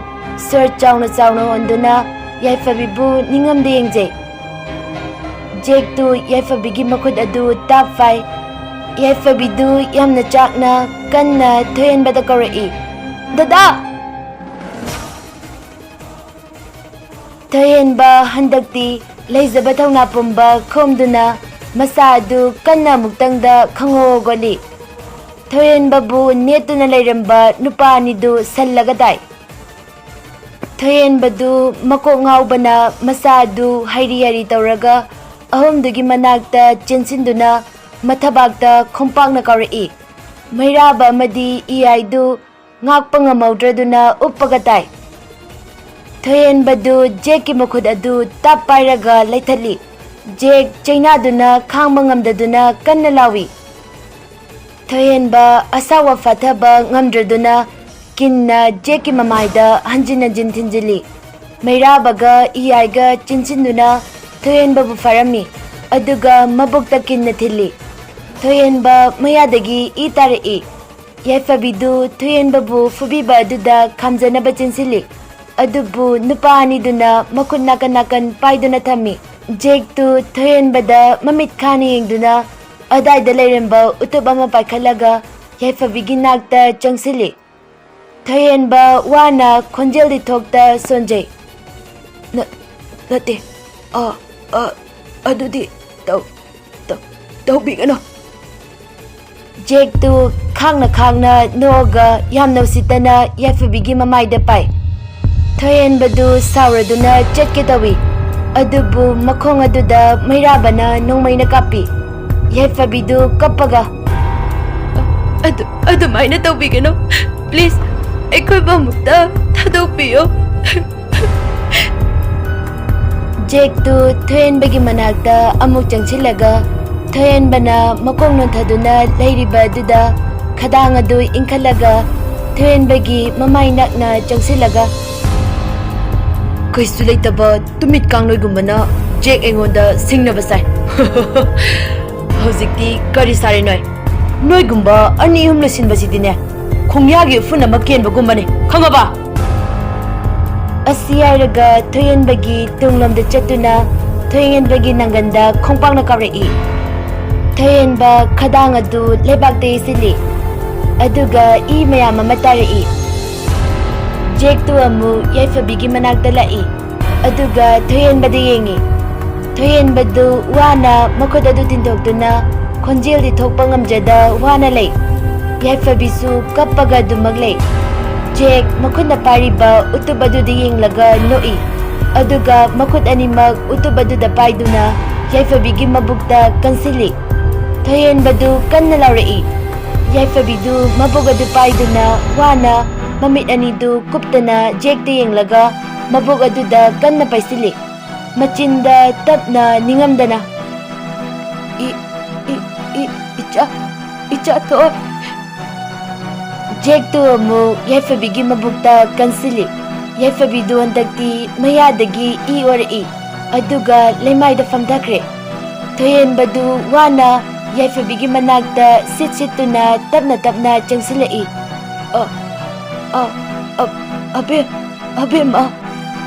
ꯁꯣꯔ ꯆꯥꯎꯅ ꯆꯥꯎꯅ ꯍꯣꯟꯗꯨꯅ ꯌꯥꯏꯐꯕꯤꯕꯨ ꯅꯤꯡꯉꯝꯗ ꯌꯦꯡꯖꯩ꯫ ꯖꯦꯛꯇꯨ ꯌꯥꯏꯐꯕꯤꯒꯤ ꯃꯈꯨꯠ ꯑꯗꯨ ꯇꯥꯞ ꯄꯥꯏ꯫ ꯌꯥꯏꯐꯕꯤꯗꯨ ꯌꯥꯝꯅ ꯆꯥꯛꯅ ꯀꯟꯅ ꯊꯣꯏꯍꯦꯟꯕꯗ ꯀꯧꯔꯛꯏ, "ꯗꯗꯥ!" ꯊꯣꯏꯍꯦꯟꯕ ꯍꯟꯗꯛꯇꯤ ꯂꯩꯖꯕ ꯊꯧꯅꯥ ꯄꯨꯝꯕ ꯈꯣꯝꯗꯨꯅ ꯃꯁꯥ ꯑꯗꯨ ꯀꯟꯅ ꯑꯃꯨꯛꯇꯪꯗ ꯈꯪꯍꯧ ꯍꯧꯒꯠꯂꯤ꯫ ꯊꯣꯏꯍꯦꯟꯕꯕꯨ ꯅꯦꯠꯇꯨꯅ ꯂꯩꯔꯝꯕ ꯅꯨꯄꯥ ꯑꯅꯤꯗꯨ ꯁꯜꯂꯒ ꯇꯥꯏ꯫ ꯊꯣꯏꯍꯦꯟꯕꯗꯨ ꯃꯀꯣꯛ ꯉꯥꯎꯕꯅ ꯃꯁꯥ ꯑꯗꯨ ꯍꯩꯔꯤ ꯍꯩꯔꯤ ꯇꯧꯔꯒ ꯑꯍꯨꯝꯗꯨꯒꯤ ꯃꯅꯥꯛꯇ ꯆꯦꯟꯁꯤꯟꯗꯨꯅ ꯃꯊꯕꯥꯛꯇ ꯈꯣꯡꯄꯥꯛꯅ ꯀꯥꯎꯔꯛꯏ꯫ ꯃꯩꯔꯥꯕ ꯑꯃꯗꯤ ꯏꯌꯥꯏꯗꯨ ꯉꯥꯛꯄ ꯉꯝꯍꯧꯗ꯭ꯔꯗꯨꯅ ꯎꯞꯄꯒ ꯇꯥꯏ꯫ ꯊꯣꯏꯍꯦꯟꯕꯗꯨ ꯖꯦꯛꯀꯤ ꯃꯈꯨꯠ ꯑꯗꯨ ꯇꯞ ꯄꯥꯏꯔꯒ ꯂꯩꯊꯠꯂꯤ꯫ ꯖꯦꯛ ꯆꯩꯅꯥꯗꯨꯅ ꯈꯥꯡꯕ ꯉꯝꯗꯗꯨꯅ ꯀꯟꯅ ꯂꯥꯎꯏ꯫ ꯊꯣꯏꯍꯦꯟꯕ ꯑꯁꯥꯎꯕ ꯐꯥꯊꯕ ꯉꯝꯗ꯭ꯔꯗꯨꯅ ꯀꯤꯟꯅ ꯖꯦꯛꯀꯤ ꯃꯃꯥꯏꯗ ꯍꯟꯖꯤꯟ ꯍꯟꯖꯤꯟ ꯊꯤꯟꯖꯤꯜꯂꯤ꯫ ꯃꯩꯔꯥꯕꯒ ꯏꯌꯥꯏꯒ ꯆꯤꯟꯁꯤꯟꯗꯨꯅ ꯊꯣꯏꯍꯦꯟꯕꯕꯨ ꯐꯥꯔꯝꯃꯤ, ꯑꯗꯨꯒ ꯃꯕꯨꯛꯇ ꯀꯤꯟꯅ ꯊꯤꯜꯂꯤ꯫ ꯊꯣꯏꯍꯦꯟꯕ ꯃꯌꯥꯗꯒꯤ ꯏ ꯇꯥꯔꯛꯏ꯫ ꯌꯥꯏꯐꯕꯤꯗꯨ ꯊꯣꯏꯍꯦꯟꯕꯕꯨ ꯐꯨꯕꯤꯕ ꯑꯗꯨꯗ ꯈꯥꯝꯖꯅꯕ ꯆꯦꯟꯁꯤꯜꯂꯤ꯫ ꯑꯗꯨꯕꯨ ꯅꯨꯄꯥ ꯑꯅꯤꯗꯨꯅ ꯃꯈꯨꯠ ꯅꯥꯀꯟ ꯅꯥꯀꯟ ꯄꯥꯏꯗꯨꯅ ꯊꯝꯃꯤ꯫ ꯖꯦꯛꯇꯨ ꯊꯣꯏꯍꯦꯟꯕꯗ ꯃꯃꯤꯠ ꯈꯥꯅ ꯌꯦꯡꯗꯨꯅ ꯑꯗꯥꯏꯗ ꯂꯩꯔꯝꯕ ꯎꯇꯨꯞ ꯑꯃ ꯄꯥꯏꯈꯠꯂꯒ ꯌꯥꯏꯐꯕꯤꯒꯤ ꯅꯥꯛꯇ ꯆꯪꯁꯤꯜꯂꯤ꯫ ꯊꯣꯏꯍꯦꯟꯕ ꯋꯥꯅ ꯈꯣꯟꯖꯦꯜꯗꯤ ꯊꯣꯛꯇ ꯁꯣꯟꯖꯩ꯫ "ꯅ-, ꯅꯠꯇꯦ, ꯑ, ꯑ, ꯑꯗꯨꯗꯤ ꯇꯧ-, ꯇꯧ-, ꯇꯧꯕꯤꯒꯅꯨ"꯫ ꯖꯦꯛꯇꯨ ꯈꯥꯡꯅ ꯈꯥꯡꯅ ꯅꯣꯛꯑꯒ ꯌꯥꯝꯅ ꯎꯁꯤꯠꯇꯅ ꯌꯥꯏꯐꯕꯤꯒꯤ ꯃꯃꯥꯏꯗ ꯄꯥꯏ꯫ ꯊꯣꯏꯍꯦꯟꯕꯗꯨ ꯁꯥꯎꯔꯗꯨꯅ ꯆꯠꯀꯦ ꯇꯧꯏ, ꯑꯗꯨꯕꯨ ꯃꯈꯣꯡ ꯑꯗꯨꯗ ꯃꯩꯔꯥꯕꯅ ꯅꯣꯡꯃꯩꯅ ꯀꯥꯞꯄꯤ꯫ ꯌꯥꯏꯐꯕꯤꯗꯨ ꯀꯞꯄꯒ, "ꯑꯗꯨ-, ꯑꯗꯨꯃꯥꯏꯅ ꯇꯧꯕꯤꯒꯅꯨ꯫ Please, ꯑꯩꯈꯣꯏꯕꯨ ꯑꯃꯨꯛꯇ ꯊꯥꯗꯣꯛꯄꯤꯌꯨ"꯫ ꯖꯦꯛꯇꯨ ꯊꯣꯏꯍꯦꯟꯕꯒꯤ ꯃꯅꯥꯛꯇ ꯑꯃꯨꯛ ꯆꯪꯁꯤꯜꯂꯒ ꯊꯣꯏꯍꯦꯟꯕꯅ ꯃꯈꯣꯡ ꯅꯣꯟꯊꯗꯨꯅ ꯂꯩꯔꯤꯕ ꯑꯗꯨꯗ ꯈꯗꯥꯡ ꯑꯗꯨ ꯏꯟꯈꯠꯂꯒ ꯊꯣꯏꯍꯦꯟꯕꯒꯤ ꯃꯃꯥꯏ ꯅꯛꯅ ꯆꯪꯁꯤꯜꯂꯒ, "ꯀꯩꯁꯨ ꯂꯩꯇꯕ ꯇꯨꯃꯤꯠ ꯀꯥꯡꯂꯣꯏꯒꯨꯝꯕꯅ ꯖꯦꯛ ꯑꯩꯉꯣꯟꯗ ꯁꯤꯡꯅꯕ ꯁꯥꯏ꯫ ꯍꯧꯖꯤꯛꯇꯤ ꯀꯔꯤ ꯁꯥꯔꯤ ꯅꯣꯏ? ꯅꯣꯏꯒꯨꯝꯕ ꯑꯅꯤ ꯑꯍꯨꯝ ꯂꯣꯏꯁꯤꯟꯕꯁꯤꯗꯤꯅꯦ, ꯈꯣꯡꯌꯥꯒꯤ ꯎꯐꯨꯟ ꯑꯃ ꯀꯦꯟꯕꯒꯨꯝꯕꯅꯤ, ꯈꯪꯉꯕ?" ꯑꯁꯤ ꯍꯥꯏꯔꯒ ꯊꯣꯏꯍꯦꯟꯕꯒꯤ ꯇꯨꯡꯂꯣꯝꯗ ꯆꯠꯇꯨꯅ ꯊꯣꯏꯍꯦꯟꯕꯒꯤ ꯅꯪꯒꯟꯗ ꯈꯣꯡꯄꯥꯛꯅ ꯀꯥꯎꯔꯛꯏ꯫ ꯊꯣꯏꯍꯦꯟꯕ ꯈꯗꯥꯡ ꯑꯗꯨ ꯂꯩꯕꯥꯛꯇ ꯌꯩꯁꯤꯜꯂꯤ, ꯑꯗꯨꯒ ꯏ ꯃꯌꯥꯝ ꯑꯃ ꯇꯥꯔꯛꯏ꯫ ꯖꯦꯛꯇꯨ ꯑꯃꯨꯛ ꯌꯥꯏꯐꯕꯤꯒꯤ ꯃꯅꯥꯛꯇ ꯂꯥꯛꯏ, ꯑꯗꯨꯒ ꯊꯣꯏꯍꯦꯟꯕꯗ ꯌꯦꯡꯉꯤ꯫ ꯊꯣꯏꯍꯦꯟꯕꯗꯨ ꯋꯥꯅ ꯃꯈꯨꯠ ꯑꯗꯨ ꯇꯤꯡꯊꯣꯛꯇꯨꯅ ꯈꯣꯟꯖꯦꯜꯗꯤ ꯊꯣꯛꯄ ꯉꯝꯖꯗ ꯋꯥꯅ ꯂꯩ꯫ ꯌꯥꯏꯐꯕꯤꯁꯨ ꯀꯞꯄꯒ ꯑꯗꯨꯃꯛ ꯂꯩ꯫ ꯖꯦꯛ ꯃꯈꯨꯠꯅ ꯄꯥꯏꯔꯤꯕ ꯎꯇꯨꯞ ꯑꯗꯨꯗ ꯌꯦꯡꯂꯒ ꯅꯣꯛꯏ, ꯑꯗꯨꯒ ꯃꯈꯨꯠ ꯑꯅꯤꯃꯛ ꯎꯇꯨꯞ ꯑꯗꯨꯗ ꯄꯥꯏꯗꯨꯅ ꯌꯥꯏꯐꯕꯤꯒꯤ ꯃꯕꯨꯛꯇ ꯀꯟꯁꯤꯜꯂꯤ꯫ ꯊꯣꯏꯍꯦꯟꯕꯗꯨ ꯀꯟꯅ ꯂꯥꯎꯔꯛꯏ꯫ ꯌꯥꯏꯐꯕꯤꯗꯨ ꯃꯕꯨꯛ ꯑꯗꯨ ꯄꯥꯏꯗꯨꯅ ꯋꯥꯅ ꯃꯃꯤꯠ ꯑꯅꯤꯗꯨ ꯀꯨꯞꯇꯅ ꯖꯦꯛꯇ ꯌꯦꯡꯂꯒ ꯃꯕꯨꯛ ꯑꯗꯨꯗ ꯀꯟꯅ ꯄꯥꯏꯁꯤꯜꯂꯤ꯫ ꯃꯆꯤꯟꯗ ꯇꯞꯅ ꯅꯤꯡꯉꯝꯗꯅ, "ꯏ-, ꯏ-, ꯏ-, ꯏꯆꯥ, ꯏꯆꯥ ꯊꯣꯏ"꯫ ꯖꯦꯛꯇꯨ ꯑꯃꯨꯛ ꯌꯥꯏꯐꯕꯤꯒꯤ ꯃꯕꯨꯛꯇ ꯀꯟꯁꯤꯜꯂꯤ꯫ ꯌꯥꯏꯐꯕꯤꯗꯨ ꯍꯟꯗꯛꯇꯤ ꯃꯌꯥꯗꯒꯤ ꯏ ꯑꯣꯔꯛꯏ, ꯑꯗꯨꯒ ꯂꯩꯃꯥꯏꯗ ꯐꯝꯊꯈ꯭ꯔꯦ꯫ ꯊꯣꯏꯍꯦꯟꯕꯗꯨ ꯋꯥꯅ ꯌꯥꯏꯐꯕꯤꯒꯤ ꯃꯅꯥꯛꯇ ꯁꯤꯠ ꯁꯤꯠꯇꯨꯅ ꯇꯞꯅ ꯇꯞꯅ ꯆꯪꯁꯤꯜꯂꯛꯏ꯫ "ꯑ, ꯑ, ꯑ, ꯑꯕꯦ-, ꯑꯕꯦꯝꯃ!"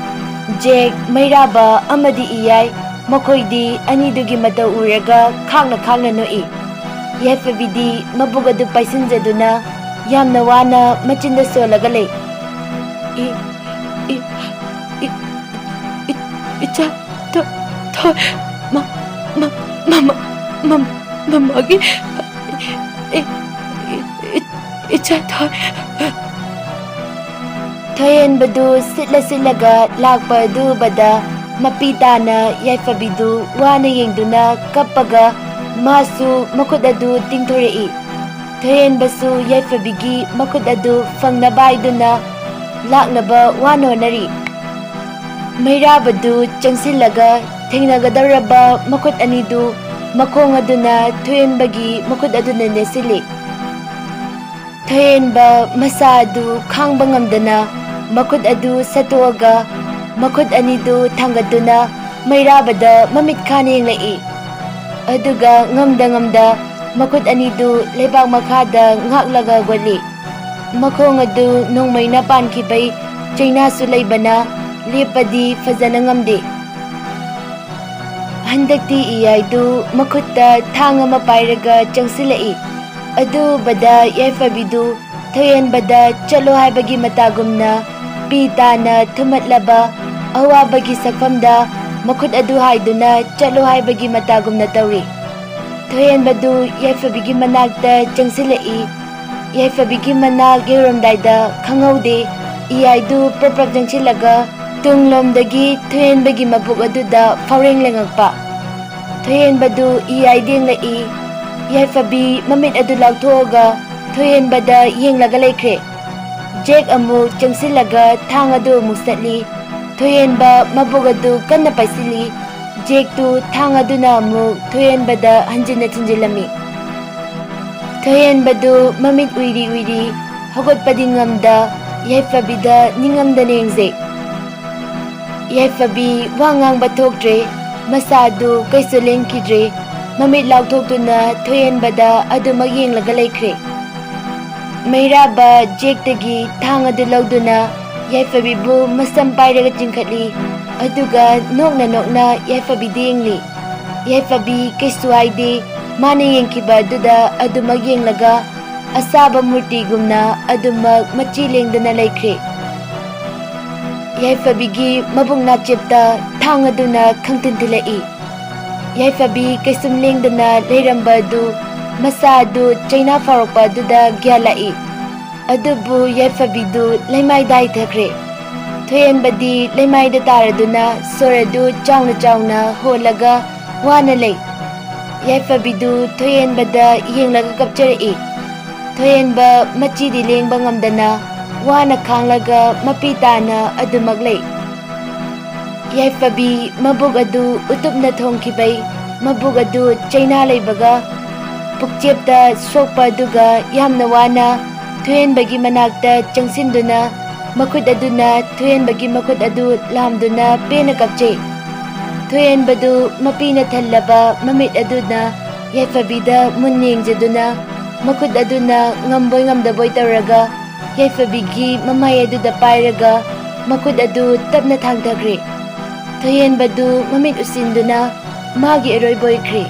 ꯖꯦꯛ, ꯃꯩꯔꯥꯕ ꯑꯃꯗꯤ ꯏꯌꯥꯏ, ꯃꯈꯣꯏꯗꯤ ꯑꯅꯤꯗꯨꯒꯤ ꯃꯇꯧ ꯎꯔꯒ ꯈꯥꯡꯅ ꯈꯥꯡꯅ ꯅꯣꯛꯏ꯫ ꯌꯥꯏꯐꯕꯤꯗꯤ ꯃꯕꯨꯛ ꯑꯗꯨ ꯄꯥꯏꯁꯤꯟꯖꯗꯨꯅ ꯌꯥꯝꯅ ꯋꯥꯅ ꯃꯆꯤꯟꯗ ꯁꯣꯜꯂꯒ ꯂꯩ꯫ "ꯏ-, ꯏ-, ꯏ-, ꯏ-, ꯏꯆꯥ ꯊꯣ-, ꯊꯣꯏ, ꯃ-, ꯃ-, ꯃꯃ-, ꯃꯝ-, ꯃꯃꯥꯒꯤ, ꯏ-, ꯏ-, ꯏ-, ꯏꯆꯥ ꯊꯣꯏ!" ꯊꯣꯏꯍꯦꯟꯕꯗꯨ ꯁꯤꯠꯂ ꯁꯤꯠꯂꯒ ꯂꯥꯛꯄ ꯑꯗꯨ ꯎꯕꯗ, ꯃꯄꯤ ꯇꯥꯅ ꯌꯥꯏꯐꯕꯤꯗꯨ ꯋꯥꯅ ꯌꯦꯡꯗꯨꯅ ꯀꯞꯄꯒ ꯃꯥꯁꯨ ꯃꯈꯨꯠ ꯑꯗꯨ ꯇꯤꯡꯊꯣꯔꯛꯏ꯫ ꯊꯣꯏꯍꯦꯟꯕꯁꯨ ꯌꯥꯏꯐꯕꯤꯒꯤ ꯃꯈꯨꯠ ꯑꯗꯨ ꯐꯪꯅꯕ ꯍꯥꯏꯗꯨꯅ ꯂꯥꯛꯅꯕ ꯋꯥꯅ ꯍꯣꯠꯅꯔꯤ꯫ ꯃꯩꯔꯥꯕꯗꯨ ꯆꯪꯁꯤꯜꯂꯒ ꯊꯦꯡꯅꯒꯗꯧꯔꯕ ꯃꯈꯨꯠ ꯑꯅꯤꯗꯨ ꯃꯈꯣꯡ ꯑꯗꯨꯅ ꯊꯣꯏꯍꯦꯟꯕꯒꯤ ꯃꯈꯨꯠ ꯑꯗꯨꯅ ꯅꯦꯠꯁꯤꯜꯂꯤ꯫ ꯊꯣꯏꯍꯦꯟꯕ ꯃꯁꯥ ꯑꯗꯨ ꯈꯥꯡꯕ ꯉꯝꯗꯅ ꯃꯈꯨꯠ ꯑꯗꯨ ꯁꯠꯇꯣꯛꯑꯒ ꯃꯈꯨꯠ ꯑꯅꯤꯗꯨ ꯊꯥꯡꯒꯠꯇꯨꯅ ꯃꯩꯔꯥꯕꯗ ꯃꯃꯤꯠ ꯈꯥꯅ ꯌꯦꯡꯂꯛꯏ꯫ ꯑꯗꯨꯒ ꯉꯝꯗ ꯉꯝꯗ ꯃꯈꯨꯠ ꯑꯅꯤꯗꯨ ꯂꯩꯕꯥꯛ ꯃꯈꯥꯗ ꯉꯥꯛꯂꯒ ꯍꯧꯒꯠꯂꯤ꯫ ꯃꯈꯣꯡ ꯑꯗꯨ ꯅꯣꯡꯃꯩꯅ ꯄꯥꯟꯈꯤꯕꯩ ꯆꯩꯅꯥꯁꯨ ꯂꯩꯕꯅ ꯂꯦꯞꯄꯗꯤ ꯐꯖꯅ ꯉꯝꯗꯦ꯫ ꯍꯟꯗꯛꯇꯤ ꯏꯌꯥꯏꯗꯨ ꯃꯈꯨꯠꯇ ꯊꯥꯡ ꯑꯃ ꯄꯥꯏꯔꯒ ꯆꯪꯁꯤꯜꯂꯛꯏ꯫ ꯑꯗꯨ ꯎꯕꯗ ꯌꯥꯏꯐꯕꯤꯗꯨ ꯊꯣꯏꯍꯦꯟꯕꯗ ꯆꯠꯂꯣ ꯍꯥꯏꯕꯒꯤ ꯃꯇꯥꯒꯨꯝꯅ ꯄꯤ ꯇꯥꯅ ꯊꯨꯝꯍꯠꯂꯕ ꯑꯋꯥꯕꯒꯤ ꯁꯛꯐꯝꯗ ꯃꯈꯨꯠ ꯑꯗꯨ ꯍꯥꯏꯗꯨꯅ ꯆꯠꯂꯣ ꯍꯥꯏꯕꯒꯤ ꯃꯇꯥꯒꯨꯝꯅ ꯇꯧꯔꯤ꯫ ꯊꯣꯏꯍꯦꯟꯕꯗꯨ ꯌꯥꯏꯐꯕꯤꯒꯤ ꯃꯅꯥꯛꯇ ꯆꯪꯁꯤꯜꯂꯛꯏ꯫ ꯌꯥꯏꯐꯕꯤꯒꯤ ꯃꯅꯥꯛ ꯌꯧꯔꯝꯗꯥꯏꯗ ꯈꯪꯍꯧꯗꯦ, ꯏꯌꯥꯏꯗꯨ ꯄ꯭ꯔꯞ ꯄ꯭ꯔꯞ ꯆꯪꯁꯤꯜꯂꯒ ꯇꯨꯡꯂꯣꯝꯗꯒꯤ ꯊꯣꯏꯍꯦꯟꯕꯒꯤ ꯃꯕꯨꯛ ꯑꯗꯨꯗ ꯐꯥꯎꯔꯦꯡ ꯂꯦꯡꯉꯛꯄ꯫ ꯊꯣꯏꯍꯦꯟꯕꯗꯨ ꯏꯌꯥꯏꯗ ꯌꯦꯡꯂꯛꯏ꯫ ꯌꯥꯏꯐꯕꯤ ꯃꯃꯤꯠ ꯑꯗꯨ ꯂꯥꯎꯊꯣꯛꯑꯒ ꯊꯣꯏꯍꯦꯟꯕꯗ ꯌꯦꯡꯂꯒ ꯂꯩꯈ꯭ꯔꯦ꯫ ꯖꯦꯛ ꯑꯃꯨꯛ ꯆꯪꯁꯤꯜꯂꯒ ꯊꯥꯡ ꯑꯗꯨ ꯑꯃꯨꯛ ꯁꯠꯂꯤ꯫ ꯊꯣꯏꯍꯦꯟꯕ ꯃꯕꯨꯛ ꯑꯗꯨ ꯀꯟꯅ ꯄꯥꯏꯁꯤꯜꯂꯤ꯫ ꯖꯦꯛꯇꯨ ꯊꯥꯡ ꯑꯗꯨꯅ ꯑꯃꯨꯛ ꯊꯣꯏꯍꯦꯟꯕꯗ ꯍꯟꯖꯤꯟꯅ ꯊꯤꯟꯖꯤꯜꯂꯝꯃꯤ꯫ ꯊꯣꯏꯍꯦꯟꯕꯗꯨ ꯃꯃꯤꯠ ꯎꯏꯔꯤ ꯎꯏꯔꯤ ꯍꯧꯒꯠꯄꯗꯤ ꯉꯝꯗ ꯌꯥꯏꯐꯕꯤꯗ ꯅꯤꯡꯉꯝꯗꯅ ꯌꯦꯡꯖꯩ꯫ ꯌꯥꯏꯐꯕꯤ ꯋꯥ ꯉꯥꯡꯕ ꯊꯣꯛꯇ꯭ꯔꯦ, ꯃꯁꯥꯗꯨ ꯀꯩꯁꯨ ꯂꯦꯡꯈꯤꯗ꯭ꯔꯦ, ꯃꯃꯤꯠ ꯂꯥꯎꯊꯣꯛꯇꯨꯅ ꯊꯣꯏꯍꯦꯟꯕꯗ ꯑꯗꯨꯃꯛ ꯌꯦꯡꯂꯒ ꯂꯩꯈ꯭ꯔꯦ꯫ ꯃꯩꯔꯥꯕ ꯖꯦꯛꯇꯒꯤ ꯊꯥꯡ ꯑꯗꯨ ꯂꯧꯗꯨꯅ ꯌꯥꯏꯐꯕꯤꯕꯨ ꯃꯁꯝ ꯄꯥꯏꯔꯒ ꯆꯤꯡꯈꯠꯂꯤ, ꯑꯗꯨꯒ ꯅꯣꯛꯅ ꯅꯣꯛꯅ ꯌꯥꯏꯐꯕꯤꯗ ꯌꯦꯡꯂꯤ꯫ ꯌꯥꯏꯐꯕꯤ ꯀꯩꯁꯨ ꯍꯥꯏꯗꯦ, ꯃꯥꯅ ꯌꯦꯡꯈꯤꯕ ꯑꯗꯨꯗ ꯑꯗꯨꯃꯛ ꯌꯦꯡꯂꯒ ꯑꯁꯥꯕ ꯃꯨꯔꯇꯤꯒꯨꯝꯅ ꯑꯗꯨꯃꯛ ꯃꯆꯤ ꯂꯦꯡꯗꯅ ꯂꯩꯈ꯭ꯔꯦ꯫ ꯌꯥꯏꯐꯕꯤꯒꯤ ꯃꯕꯨꯛ ꯅꯥꯆꯦꯞꯇ ꯊꯥꯡ ꯑꯗꯨꯅ ꯈꯪꯊꯤꯟ ꯊꯤꯜꯂꯛꯏ꯫ ꯌꯥꯏꯐꯕꯤ ꯀꯩꯁꯨꯝ ꯂꯦꯡꯗꯅ ꯂꯩꯔꯝꯕ ꯑꯗꯨ ꯃꯁꯥ ꯑꯗꯨ ꯆꯩꯅꯥ ꯐꯥꯎꯔꯛꯄ ꯑꯗꯨꯗ ꯒ꯭ꯌꯥꯟ ꯂꯥꯛꯏ꯫ ꯑꯗꯨꯕꯨ ꯌꯥꯏꯐꯕꯤꯗꯨ ꯂꯩꯃꯥꯏꯗ ꯍꯥꯏꯊꯈ꯭ꯔꯦ꯫ ꯊꯣꯏꯍꯦꯟꯕꯗꯤ ꯂꯩꯃꯥꯏꯗ ꯇꯥꯔꯗꯨꯅ ꯁꯣꯔ ꯑꯗꯨ ꯆꯥꯎꯅ ꯆꯥꯎꯅ ꯍꯣꯜꯂꯒ ꯋꯥꯅ ꯂꯩ꯫ ꯌꯥꯏꯐꯕꯤꯗꯨ ꯊꯣꯏꯍꯦꯟꯕꯗ ꯌꯦꯡꯂꯒ ꯀꯞꯆꯔꯛꯏ꯫ ꯊꯣꯏꯍꯦꯟꯕ ꯃꯆꯤꯗꯤ ꯂꯦꯡꯕ ꯉꯝꯗꯅ ꯋꯥꯅ ꯈꯥꯡꯂꯒ ꯃꯄꯤ ꯇꯥꯅ ꯑꯗꯨꯃꯛ ꯂꯩ꯫ ꯌꯥꯏꯐꯕꯤ ꯃꯕꯨꯛ ꯑꯗꯨ ꯎꯇꯨꯞꯅ ꯊꯣꯡꯈꯤꯕꯩ ꯃꯕꯨꯛ ꯑꯗꯨ ꯆꯩꯅꯥ ꯂꯩꯕꯒ ꯄꯨꯛꯆꯦꯞꯇ ꯁꯣꯛꯄ ꯑꯗꯨꯒ ꯌꯥꯝꯅ ꯋꯥꯅ ꯊꯣꯏꯍꯦꯟꯕꯒꯤ ꯃꯅꯥꯛꯇ ꯆꯪꯁꯤꯟꯗꯨꯅ ꯃꯈꯨꯠ ꯑꯗꯨꯅ ꯊꯣꯏꯍꯦꯟꯕꯒꯤ ꯃꯈꯨꯠ ꯑꯗꯨ ꯂꯥꯝꯗꯨꯅ ꯄꯦꯟꯅ ꯀꯞꯆꯩ꯫ ꯊꯣꯏꯍꯦꯟꯕꯗꯨ ꯃꯄꯤꯅ ꯊꯜꯂꯕ ꯃꯃꯤꯠ ꯑꯗꯨꯅ ꯌꯥꯏꯐꯕꯤꯗ ꯃꯨꯟꯅ ꯌꯦꯡꯖꯗꯨꯅ ꯃꯈꯨꯠ ꯑꯗꯨꯅ ꯉꯝꯕꯣꯏ ꯉꯝꯗꯕꯣꯏ ꯇꯧꯔꯒ ꯌꯥꯏꯐꯕꯤꯒꯤ ꯃꯃꯥꯏ ꯑꯗꯨꯗ ꯄꯥꯏꯔꯒ ꯃꯈꯨꯠ ꯑꯗꯨ ꯇꯞꯅ ꯊꯥꯡꯊꯈ꯭ꯔꯦ꯫ ꯊꯣꯏꯍꯦꯟꯕꯗꯨ ꯃꯃꯤꯠ ꯎꯁꯤꯟꯗꯨꯅ ꯃꯥꯒꯤ ꯑꯔꯣꯏꯕ ꯑꯣꯏꯈ꯭ꯔꯦ꯫